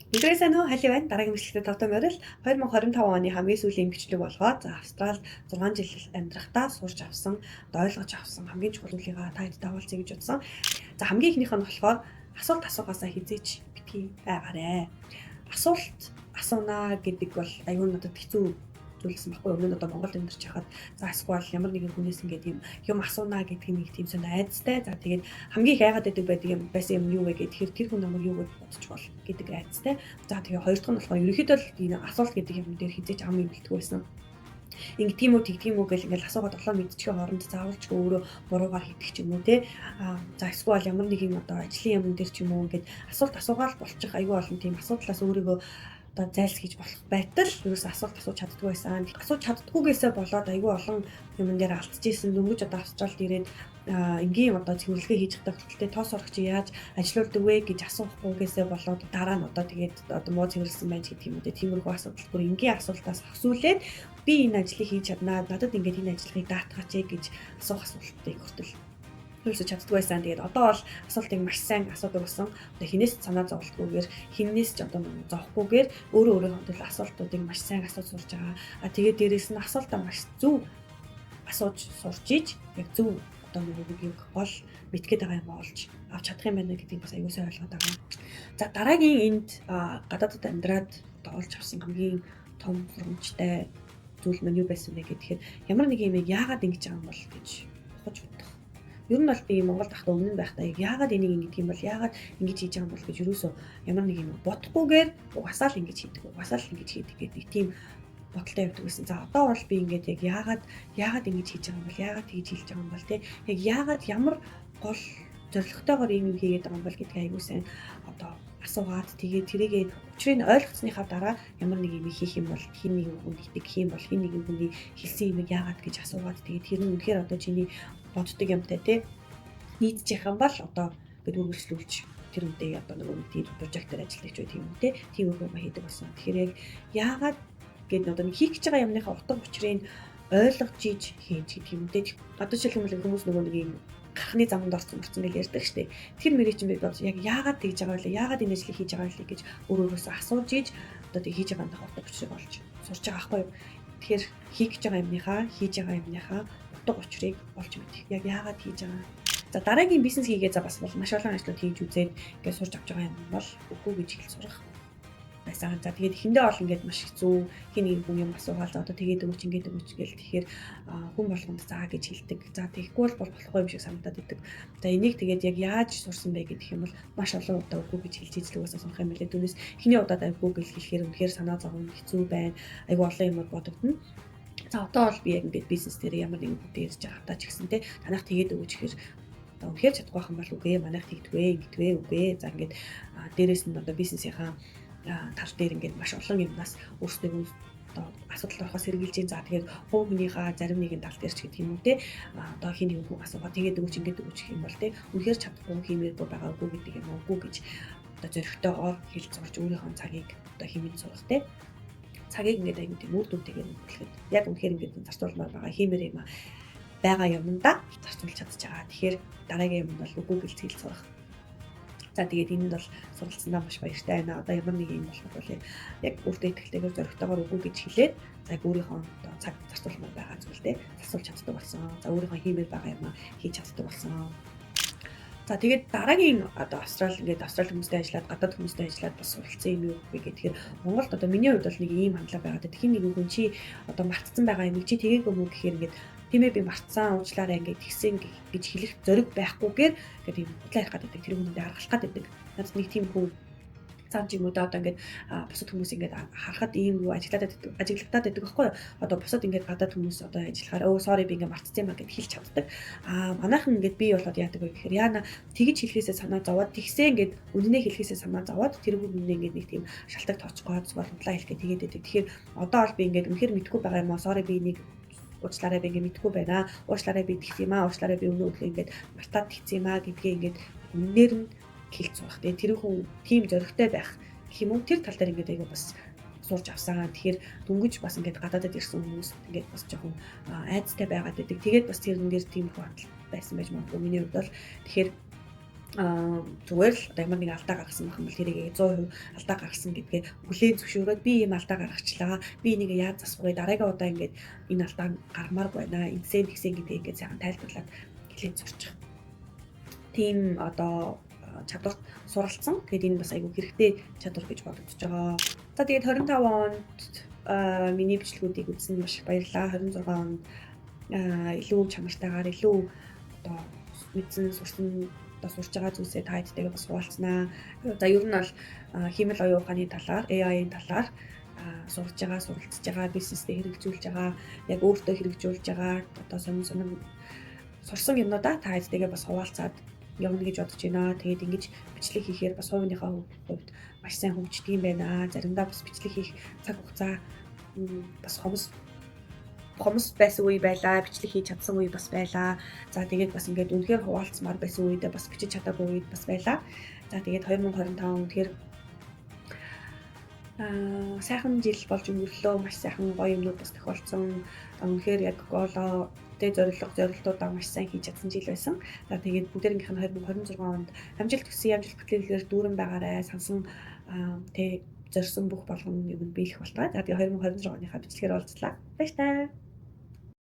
Өдрөө сайн уу? Хали байна. Дараагийн бичлэгтээ тавтай морил 2025 оны хамгийн сүүлийн бичлэг болгоод за Австралид 6 жил амьдрахдаа сурч авсан, одоо ойлгож авсан хамгийн чухал зүйлийг та хэдтэй хуваалцъя гэж бодсон. За хамгийн эхнийх нь болохоор асуулт асуугаасаа хэзээ ч битгий айгаарэ. Асуулт асуунаа гэдэг бол аюу надад хэцүү зүйлсэн байхгүй юу? Өмнө нь одоо Монголд амьдарч байхад за эсвэл ямар нэгэн хүнээс ингээд юм юм асуунаа гэдэг нэг тийм сонь айдастай. За тэгээд хамгийн их айгаад байдаг байдаг юм байсан юм юу вэ гэхээр тэр хүн намайг юу гэж бодож бол гэдэг айдастай. За тэгээ хоёр дахь нь болохоор ерөнхийдөө л энэ асуулт гэдэг юм дээр хэзээ ч ам имэлтгүй байсан. Ингэдэг юм уу тэгдэг юм уу гэл ингээл асуугаад олоо мэдчихээ хооронд заавалчгүй өөрөө буруугаар хийдэг ч юм уу те. А за эсвэл ямар нэг юм одоо ажлын юм дээр ч юм уу ингээд асуулт асуугаал болчих айгүй олон тийм асуудлаас өөрийгөө одоо зайлсхийж болох байтал ерөөс асуулт асууж чаддгүй байсан. Асууж чаддгүйгээсээ болоод айгүй олон юмн дээр алдчихсэн. Дөнгөж одоо Австралид ирээд энгийн одоо цэвэрлэгээ хийж чадах хүртэл тоос орох чи яаж ажилуулдаг вэ гэж асуухгүйгээсээ болоод дараа нь одоо тэгээд одоо муу цэвэрлсэн байна ч гэдэг юм уу те. Тиймэрхүү асуудал бүр энгийн асуултаас өсвөлээд би энэ ажлыг хийж чаднаа. Надад ингээд энэ ажлыг даатгаач ээ гэж асуух асуултыг хүртэл ерөөсөө чаддгүй байсан. Тэгээд одоо бол асуултыг маш сайн асуудаг болсон. Одоо хинээс ч санаа зовлтгүйгээр, хинээс ч одоо зовхгүйгээр өөрөө өөрийнхөө төлөө асуултуудыг маш сайн асууж сурч байгаа. А тэгээд дээрэс нь асуултаа маш зөв асууж сурч иж яг зөв одоо нөгөө нэг гол мэдгээд байгаа юм олж авч чадах юм байна гэдгийг бас аюул сайн ойлгоод байгаа. За дараагийн энд гадаадд амьдраад одоо олж авсан хамгийн том хурамчтай зүйл маань юу байсан бэ гэхээр ямар нэг юм яагаад ингэж байгаа юм бол гэж ухаж бодох. Ер нь бол би Монголд байхдаа өмнө нь байхдаа яагаад энийг ингэдэг юм бол яагаад ингэж хийж байгаа юм бол гэж юусоо ямар нэг юм бодохгүйгээр угасаал ингэж хийдэг, угасаал ингэж хийдэг гэдэг тийм бодолтой явдаг гэсэн. За одоо бол би ингээд яг яагаад яагаад ингэж хийж байгаа юм бол яагаад тэгж хэлж байгаа юм бол те яг яагаад ямар гол зорилготойгоор ийм юм хийгээд байгаа юм бол гэдгийг аягүй сайн одоо асуугаад тэгээд тэрийг учрыг ойлгоцсныхаа дараа ямар нэг юм хийх юм бол хин нэгэн хүн итгэх юм бол хин нэгэн хүний хэлсэн юмыг яагаад гэж асуугаад тэгээд тэр нь үнэхээр одоо чиний боддог юмтай те нийцчих юм бол одоо ингээд үргэлжлүүлж тэр үедээ одоо нөгөө нэг тийм прожектор ажиллаж ч тийм үү те тийм үг юм хийдэг болсон. Тэгэхээр яг яагаад гээд одоо нэг хийх гэж байгаа юмныхаа утга учирыг ойлгож иж хийж гэдэг юм те. Одоо жишээлх юм бол хүмүүс нөгөө нэг юм гархны замд орсон орсон гэж ярьдаг штеп. Тэр мэрий чинь би бодож яг яагаад тэгж байгаа вэ? Яагаад энэ ажлыг хийж байгаа вэ гэж өөр өөрөөсөө асууж иж одоо тэг хийж байгаа юмныхаа утга учирыг олж сурч байгаа байхгүй юу? Тэгэхээр хийх гэж байгаа юмныхаа хийж байгаа юмныхаа утга учирыг олж мэдэх. Яг яагаад хийж байгаа. За дараагийн бизнес хийгээ за бас бол маш олон ажлууд хийж үзээд ингээд сурч авч байгаа юм бол үгүй гэж хэл сурах байсан. За тэгээд эхэндээ бол ингээд маш хэцүү хин нэг хүн юм асуугаал за одоо тэгээд өгч ингээд өгч гээл тэгэхээр хүн болгонд заа гэж хэлдэг. За тэгэхгүй бол болохгүй юм шиг санагдаад идэг. За энийг тэгээд яг яаж сурсан бэ гэдэг юм бол маш олон удаа үгүй гэж хэлж ийзлүүгээс сурах юм билээ. Түүнээс эхний удаад үгүй гэж хэлэхээр үнэхээр санаа зовно хэцүү байна. Айгу олон юмуд бодогдно. За одоо бол би яг ингээд бизнес дээр ямар нэгэн хүнтэй ярьж байгаа ч гэсэн те танах тэгээд өгч ихээр одоо үнэхээр чадахгүй байх юм бол үгүй манайх тэгдвэ ингэдвэ үгүй. За ингээд дээрэс нь одоо бизнесийнхаа тал дээр ингээд маш олон юмнаас өөрсдөө одоо асуудал орохоос сэргийлж чинь. За тэгээд хувь хүнийхээ зарим нэгэн тал дээр ч гэдэг юм уу те одоо хин нэгэн хүн асуугаа тэгээд өгч ингээд өгч гэх юм бол те үнэхээр чадахгүй хиймээргүй байгаа үгүй гэдэг юм уу үгүй гэж одоо зоригтойгоор хэлж сурч өөрийнхөө цагийг одоо хэмнэн сурах те цагийг ингээд аягүй тийм үр дүнтэйгээр нөхөд яг үнэхээр ингээд зарцуулмаар байгаа хиймээр юм байгаа юмдаа зарцуулж чадчих байгаа. Тэгэхээр дараагийн юм бол үгүй гэж хэлж сурах. За тэгээд энэнд бол суралцсандаа маш баяртай байна. Одоо ямар нэг юм болох бол яг өөртөө итгэлтэйгээр зоригтойгоор үгүй гэж хэлээд за өөрийнхөө одоо цаг зарцуулмаар байгаа зүйлдээ зарцуулж чаддаг болсон. За өөрийнхөө хиймээр байгаа юм а хийж чаддаг болсон. За тэгээд дараагийн одоо Австрал ингээд Австрали хүмүүстэй ажиллаад гадаад хүмүүстэй ажиллаад бас суралцсан юм юу вэ гэхээр Монголд одоо миний хувьд бол нэг ийм хандлага байгаа. Хин нэгэн хүн чи одоо мартцсан байгаа юмыг чи тэгээгүй мүү гэхээр ингээд тийм ээ би мартсан уучлаарай ингээд тэгсэн гэж хэлэх зориг байхгүйгээр ингээд ийм худлаа ярих гэдэг тэр хүндээ аргалах гэдэг. Надад нэг тийм хүн зам ч юм уу да одоо ингээд бусад хүмүүс ингээд харахад ийм юу ажиглаад ажиглагдаад байдаг байхгүй юу? Одоо бусад ингээд гадаад хүмүүс одоо ажиллахаар өө sorry би ингээд мартсан юм а гэд хэлж чаддаг. Аа манайхан ингээд би болоод яадаг вэ гэхээр яана тэгж хэлэхээсээ санаа зовоод тэгсээ ингээд үнэнээ хэлэхээсээ санаа зовоод тэр хүнээ ингээд нэг тийм шалтгаан тооцгоод эсвэл худлаа хэлэх гээд тэгээд байдаг. Тэгэхээр одоо бол би ингээд үнэхээр мэдгүй байгаа юм аа sorry би энийг уучлаарай би ингээд мэдгүй байна. Уучлаарай би тэгсэн юм аа. Уучлаарай би өмнө өглөө ингээд мартаад тэгсэн юм аа гэдгээ ингээд үннээр нь хэлж сурах. Тэгээ тэр хүн тийм зоригтой байх гэх юм уу тэр тал дээр ингээд айгүй бас сурч авсан. Тэгэхээр дөнгөж бас ингээд гадаадад ирсэн хүмүүс ингээд бас жоохон айдастай байгаад байдаг. Тэгээд бас тэрэн дээр тийм их хандлага байсан байж магадгүй миний хувьд бол тэгэхээр Зүгээр л одоо ямар нэг алдаа гаргасан байх юм бол тэрийг 100% алдаа гаргасан гэдгээ хүлээн зөвшөөрөөд, би ийм алдаа гаргачлаа. Би энийг яаж засах вэ? Дараагийн удаа ингээд энэ алдаа гаргамааргүй байна. Ингэсэн тэгсэн гэдгийг ингээд сайхан тайлбарлаад хэлээд сурчих. Тийм одоо чадвар суралцсан. Тэгээд энэ бас айгүй хэрэгтэй чадвар гэж бодогдож байгаа. За, тэгээд 25 онд миний бичлэгүүдийг үзсэн маш их баярлалаа. 26 онд илүү чанартайгаар, илүү одоо мэдсэн, сурсан, одоо сурч байгаа зүйлсээ та хэдтэйгээ бас хуваалцнаа. За, ер нь бол хиймэл оюун ухааны талаар, AI-ийн талаар сурж байгаа, суралцж байгаа, бизнесдээ хэрэгжүүлж байгаа, яг өөртөө хэрэгжүүлж байгаа одоо сонин сонин сурсан юмнуудаа та хэдтэйгээ бас хуваалцаад явна гэж бодож байна. Тэгээд ингэж бичлэг хийхээр бас хувийнхаа хувьд маш сайн хөгждөг юм байна. Заримдаа бас бичлэг хийх цаг хугацаа бас хомс хомс байсан үе байлаа, бичлэг хийж чадсан үе бас байлаа. За, тэгээд бас ингээд үнэхээр хуваалцмаар байсан үедээ бас бичиж чадаагүй үед бас байлаа. За, тэгээд 2025 үнэхээр сайхан жил болж өнгөрлөө. Маш сайхан гоё юмнууд бас тохиолдсон. Үнэхээр яг goal оо тэ зорилго зорилтуудаа маш сайн хийж чадсан жил байсан. За, тэгээд бүгдээрийнх нь 2026 онд амжилт хүсье, амжилт бүтээлээр дүүрэн байгаарай. Сансан тэ зорьсон бүх болгон юм биелэх болтугай. За, тэгээд 2026 оныхаа бичлэгээр уулзлаа. Баяртай.